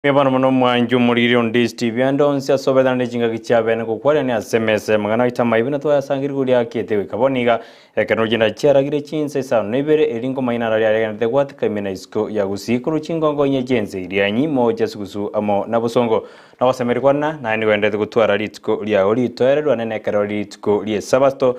Bono mono omwanchi omoriri onde Steve ande onsi ase obetana ne chingaki chia bene gokwarania ase emesa y'amang'ana aito amaibe na twayasangire igoro riakete goika bono iga ekero chianda chiaragire chinsa isano na ibere eri nkomanya naro riaregenete gwatika ime na isiko ya Gusii korwa chingongo inye chi'ense Irianyi, Mocha, Sugusu amo na Bosongo. Na gosemeria kwane naye nigo enderete gotwara rituko riao ritoererwa nene ekero rituko ri'Esabato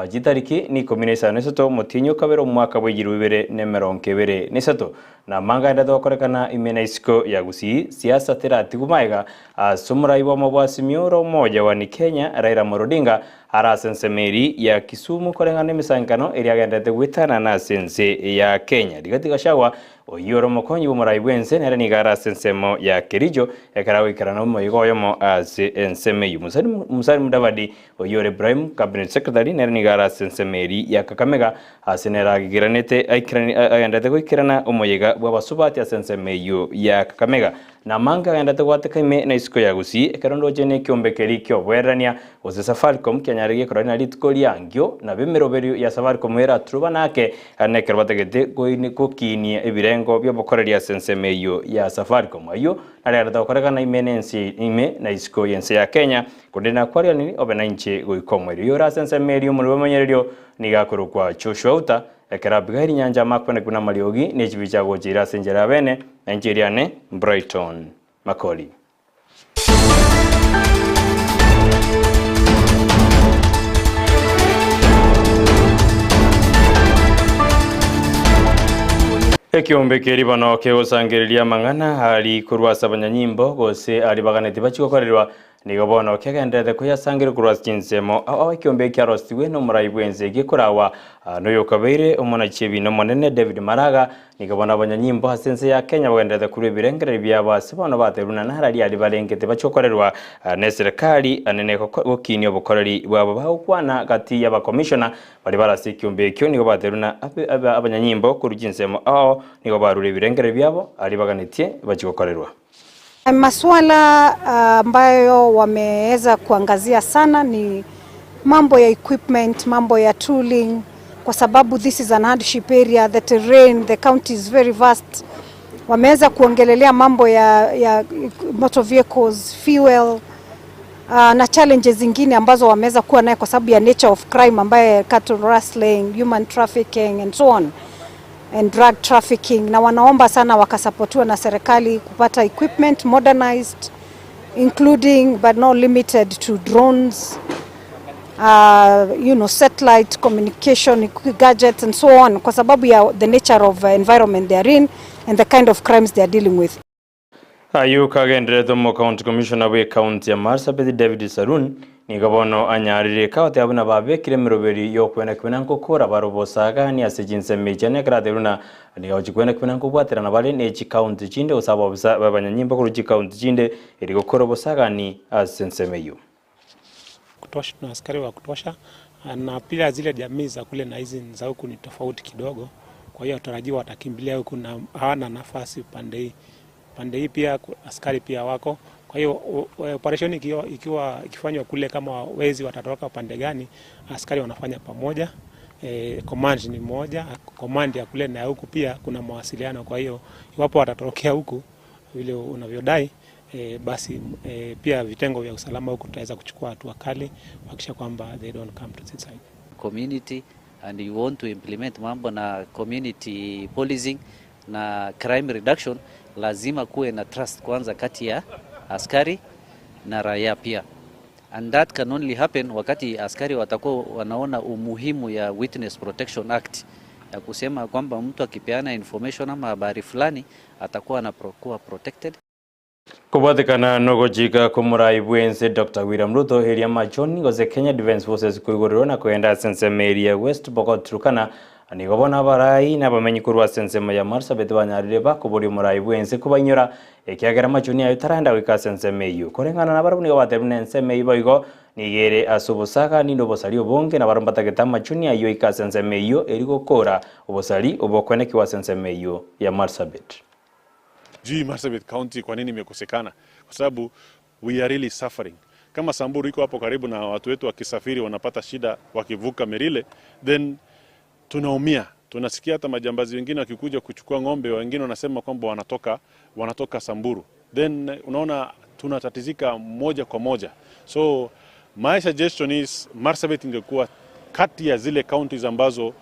chitariki nikomi na isano na isato omotienyi o kabere omwaka bw'echirubi ibere na emerongo ebere na isato. Na amanga aendete gokorekana ime na isiko ya Gusii, siasa teratigwe magega ase omorai bw'amabwasi Mioro omoja wa Kenya Raila Amolo Odinga are ase ensemo eri ya Kisumu koreng'ana nemesankano eria agenderete goetanana ase ense ya Kenya. Rigathi Gachagua oyio ore omokonyi bw'omorai bw'ense nere nigo are ase ensemo ya Kericho ekero agoikerana omoyega oyomo ase ensemo eyio. Musalia Mudavadi Oyio ore Prime Cabinet Secretary nere nigo are ase ensemo eri ya Kakamega ase nere agigeranete agenderete goikerana omoyega bw'abasubati ase ensemo eyio ya Kakamega. Na amange agenderete goateka ime na isiko ya Gusii ekero ndoche nekiombe keria ki'oboererania gose Safaricom kianyare gekorania rituko riangio nabo emeroberio ya Safaricom eraturwe banake nekero batagete gokinia ebirengo bi'obokoreri ase ensemo eyio ya Safaricom. Ayio naregenderete gokorekana ime nense ime na isiko y'ense ya Kenya Korende nakwariganirie obe nainche goika omoerio. Oyore ase ensemo eria omorwoti bw'emanyererio nigo akorokwa Joshua Uta, ekero Abigaili nyancha amakwenekwe namariogi ne chibicha agocheire ase enchera ya bene, na inche eriane Brighton Makori. Ekeombe keria bono kegosangereria amang'ana aria korwa ase abanyanyimbo, gose aria baganetie bachie gokorerwa Nigo bono kegendererete koyasangereria korwa ase chinsemo ao ekeombe ekiarosetigwe nomorai bw'ense gekoraagwa noyokabeire omonachi ebiina omonene David Maraga. Nigo bono abanyanyimbo ase ense ya Kenya bagendererete korwa ebirengererio biabo ase bono baterwe buna narari aria barengete bachokorerwa neserekari ane gokinia obokoreri bwabo bagokwana gati y'abakomishona baria bare ase ekeombe ekio nigo baterwe na abanyanyimbo korwa chinsemo ao nigo barure ebirengererio biabo aria baganetie bachie gokorerwa. Masuala ambayo wameweza kuangazia sana ni mambo ya equipment, mambo ya tooling kwa sababu this is an hardship area, the terrain, the county is very vast. Wameweza kuongelelea mambo ya, ya motor vehicles, fuel uh, na challenges zingine ambazo wameweza kuwa naye kwa sababu ya nature of crime ambaye cattle rustling, human trafficking and so on and drug trafficking, na wanaomba sana wakasapotiwa na serikali kupata equipment modernized including but not limited to drones uh, you know, satellite communication gadgets and so on, kwa sababu ya the nature of environment they are in and the kind of crimes they are dealing with. Ayio kagendererete omocounty commissioner bw'ecounty ya Marsabit David Sarun nigo bono anyarire kagoteba buna babekire emeroberi y'okwena buna nkokora bare obosagani ase chinsemo echi ane ekero atebirie buna nigo agochia kwena buna nkobwaterana bare ne chicounty chinde gose abobisa b'abanyanyimbo korwa chicounty chinde erio gokora obosagani ase ensemo eyio. Kutosha, tuna askari wa kutosha na pia zile jamii za kule na hizi za huku ni tofauti kidogo, kwa hiyo watarajiwa watakimbilia huku na hawana nafasi pande hii. Pande hii pia askari pia wako. Kwa hiyo operation ikiwa, ikiwa ikifanywa kule, kama wezi watatoka pande gani, askari wanafanya pamoja. E, command ni moja, command ya kule na huku pia kuna mawasiliano. Kwa hiyo iwapo watatokea huku vile unavyodai e, basi e, pia vitengo vya usalama huku tutaweza kuchukua hatua kali kuhakikisha kwamba they don't come to this side. Community and you want to implement mambo na community policing na crime reduction, lazima kuwe na trust kwanza kati ya askari na raia pia, and that can only happen wakati askari watakuwa wanaona umuhimu ya Witness Protection Act ya kusema kwamba mtu akipeana information ama habari fulani atakuwa anakuwa protected. Kobwatekana nogochika kw'omorai bw'ense Doctor William Ruto eria Machoni gose Kenya Defence Forces koigorerwa na kogenda ase ensemo eria ya West Pokot Turkana nigo bono abarai na abamenyi korwa ase ensemo ya Marsabit banyarire bakoboria omorai bw'ense kobainyora ekiagera Machoni aye tarenda goika ase ensemo eyio. Koreng'ana nabarabwo nigo batebire buna ensemo eyio boigo nigo ere ase obosagani na obosari obonge na barabwo mbatagete Amachoni ayio aike ase ensemo eyio erio gokora obosari obokwenekigwa ase ensemo eyio ya Marsabit. Sijui Marsabit County kwa nini imekosekana kwa sababu we are really suffering. Kama Samburu iko hapo karibu na watu wetu wakisafiri wanapata shida wakivuka Merile, then tunaumia. Tunasikia hata majambazi wengine wakikuja kuchukua ng'ombe, wengine wanasema kwamba wanatoka wanatoka Samburu. Then unaona tunatatizika moja kwa moja. So my suggestion is Marsabit ingekuwa kati ya zile counties ambazo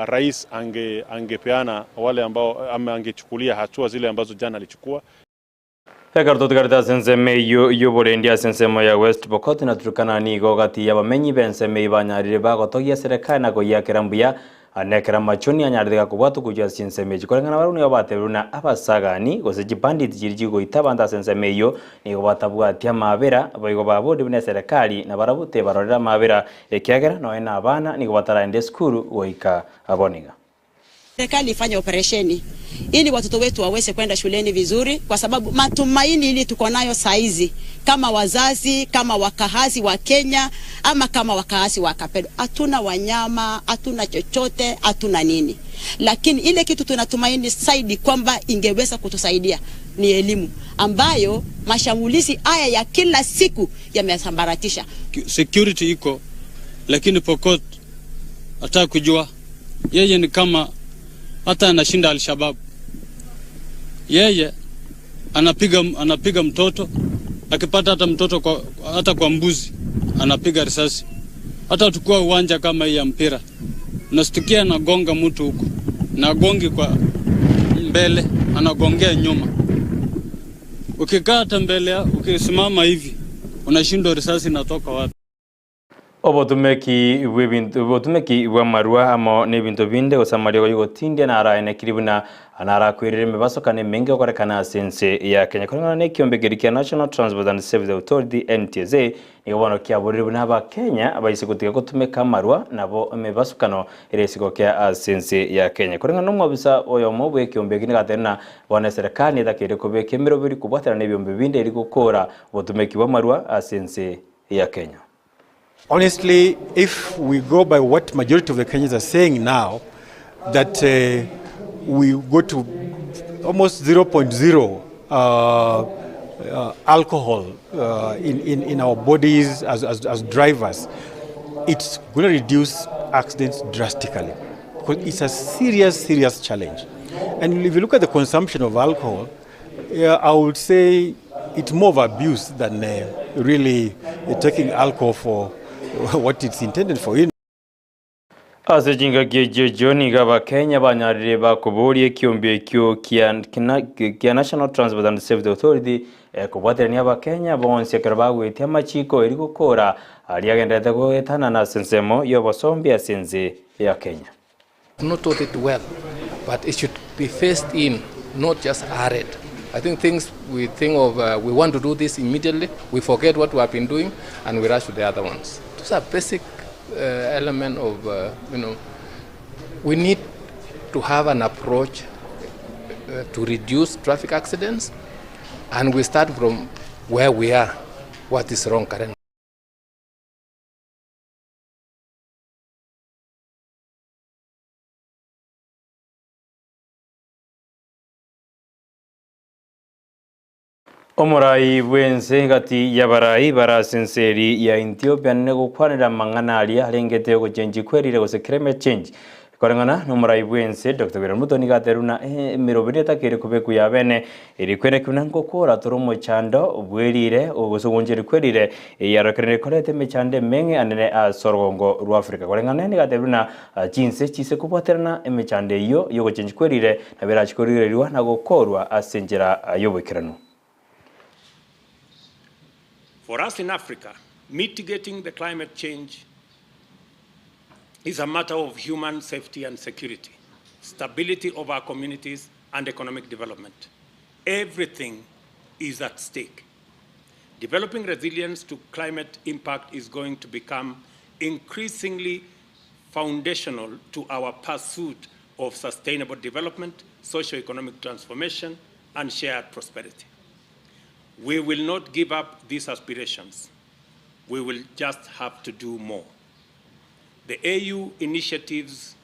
rais angepeana wale ambao ama angechukulia hatua zile ambazo jana alichukua. Ekero totigarete ase ensemo eyio y'oborendi ase ensemo ya West Pokot na Turkana nigo gati y'abamenyi b'ensemo eyio banyarire bagotogia eserekari na koyiakera mbuya na ekero amachoni anyarete gakobwatwa gochia ase chinsemo echi. Koreng'ana barabwo nigo batebirie buna abasagani gose chibandit chiria chigoita abanto ase ensemo eyio nigo batabwati amabera boigo baborie buna eserekari nabarabwo tebarorere amabera ekiagera nonya na abana nigo bataraende esukuru goika bono iga. Serikali ifanye operesheni ili watoto wetu waweze kwenda shuleni vizuri, kwa sababu matumaini ili tuko nayo saizi kama wazazi, kama wakahazi wa Kenya ama kama wakahazi wa Kapedo, hatuna wanyama, hatuna chochote, hatuna nini, lakini ile kitu tunatumaini zaidi kwamba ingeweza kutusaidia ni elimu ambayo mashambulizi haya ya kila siku yamesambaratisha. Security iko, lakini Pokot hataki kujua yeye ni kama hata anashinda Alshabab. Yeye anapiga mtoto, akipata hata mtoto kwa, hata kwa mbuzi anapiga risasi. Hata tukua uwanja kama hii ya mpira, unastukia anagonga mtu huku na gongi kwa mbele, anagongea nyuma. Ukikaa hata mbele, ukisimama hivi unashindwa risasi inatoka wapi. Obotumeki bw'ebinto obotumeki bw'amarwa amo n'ebinto binde gose amariogo y'ogotindia naraenekiri buna narakwirire emibaso kana emenge gokorekana ase ense ya Kenya. Koreng'ana na ekiombe keria kia National Transport and Safety Authority NTSA nigo bono kiaborire buna abakenya baise gotiga gotumeka amarwa nabo emebasukano ere isiko kia ase ense ya Kenya. Koreng'ana na omwabisa oyomo bwa ekiombe eki nigo atebire buna bono eserekari netakeire kobeka emeroberi kobwaterana na ebiombe binde eri gokora obotumeki bw'amarwa ase ense ya Kenya. Honestly, if we go by what majority of the Kenyans are saying now, that we go to almost 0.0 alcohol in our bodies as drivers, it's going to reduce accidents drastically. Because it's a serious, serious challenge. And if you look at the consumption of alcohol, yeah, I would say it's more of abuse than really taking alcohol for what it's intended for. Ase chingaki echio echio nigo abakenya banyarire bakoboria ekiombe ekio kia kia National Transport and Safety Authority kobwaterania abakenya bonsi ekero bagoetia amachiko eri gokora aria agenderete goetanana ase ensemo ya obosombi ase ense ya Kenya. Not taught it well, but it should be phased in, not just added. I think things we think of, we want to do this immediately, we forget what we have been doing, and we rush to the other ones. Those are basic element of, we need to have an approach to reduce traffic accidents, and we start from where we are, what is wrong currently. Omorai bw'ense gati y'abarai bare ase ense eri ya Ethiopia nene gokwanera amang'ana aria arengete ogochengi kwerire gose climate change. Koreng'ana nomorai bw'ense Dr. William Ruto nigo aterire buna emeroberi etakeire kobekwa ya bene eri kwenekia buna ngokora tore omochando bwerire gose ogooncheri kwerire eyarokereire koreta emechando emeng'e anene ase orogongo rwa Africa. Koreng'ana nigo aterire buna chinse chise kobwaterana emechando eyio yogochengi kwerire nabo erachi korigereriwa na gokorwa ase enchera y'oboikeranu. For us in Africa, mitigating the climate change is a matter of human safety and security, stability of our communities, and economic development. Everything is at stake. Developing resilience to climate impact is going to become increasingly foundational to our pursuit of sustainable development, socio-economic transformation, and shared prosperity. We will not give up these aspirations. We will just have to do more. The AU initiatives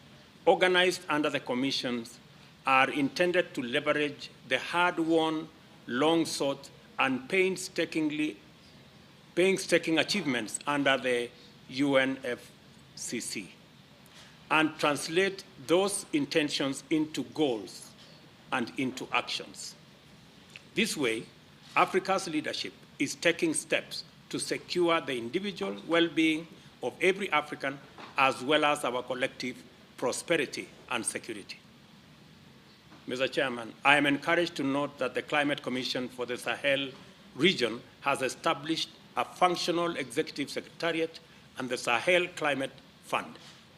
organized under the commissions are intended to leverage the hard-won, long-sought, and painstaking achievements under the UNFCCC and translate those intentions into goals and into actions. This way, Africa's leadership is taking steps to secure the individual well-being of every African as well as our collective prosperity and security. Mr. Chairman, I am encouraged to note that the Climate Commission for the Sahel region has established a functional executive secretariat and the Sahel Climate Fund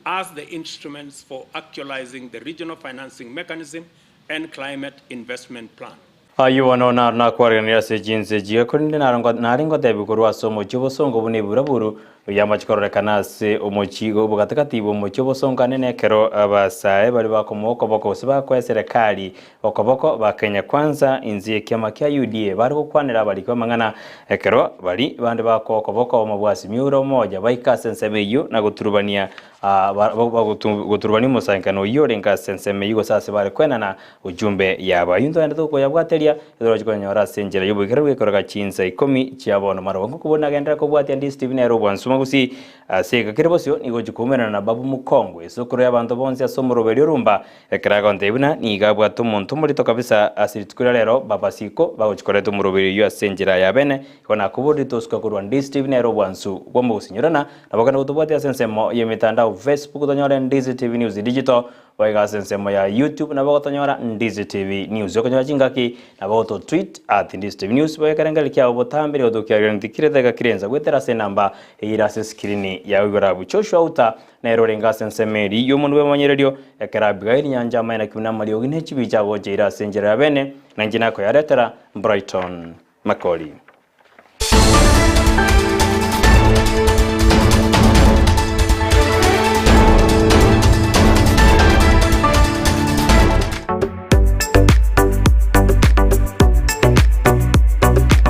as the instruments for actualizing the regional financing mechanism and climate investment plan. Ayio bono naro nakwareganire ase chinse echi, korende naro nare ngotebiwa korwa ase omochie obosongo buna eburaburu y'amache kororekana ase omochie obogatagati bw'omochie obosongo anene ekero abasae baria bakomoa okoboko gose bakoa eserekari okoboko ba Kenya Kwanza inse y'ekiama kia UDA bare gokwanera abariki b'amang'ana ekero bari bande bakoa okoboko obomo bwa Azimio la Umoja baika ase ensemo eyio na goturubania goturubania omosangererekano oyio orenge ase ensemo eyio gose ase bare koenana Ujumbe yabo. Ayio ntogende tokoyabwateria, etoroche koyanyora ase enchera y'oboikeranu gekoreka chinsa ikomi chia bono maroba. Nkokobua nagenderera kobwatia ndi Stephen ere obwansuma gusii ase eka kere bosio nigo ochia koumerana na Babu Mukongwe, esokoro y'abanto bonsi ase omoroberio orumba, ekero agontebia buna nigo abwate omonto omorito kabisa ase rituko ria rero Baba Siko bagochia koreta omoroberio oyio ase enchera ya bene. Igo nakoboria tosuka korwa ndi Stephen ere obwansu bw'omogosinyorana nabo kende gotobwatia ase ensemo y'emetandao Facebook tonyore Ndizi TV News Digital Boigo ase ensemo ya YouTube nabo ogotonyora Ndizi TV News. Okonyora chingaki nabo ogoto tweet at Ndizi TV News boigo ekerengererio kiabo botambe nigo tokiagera tikire taiga kirensa goetera ase enamba eyio ere ase screen yao igoro abwo. Joshua Outa nere orenge ase ensemo eri y'omonwe bw'emanyererio ekero Abigail Nyancha amaene aki buna amariogi ne chibicha agocha ere ase enchera ya bene na inche nakoyaretera Brighton Makori.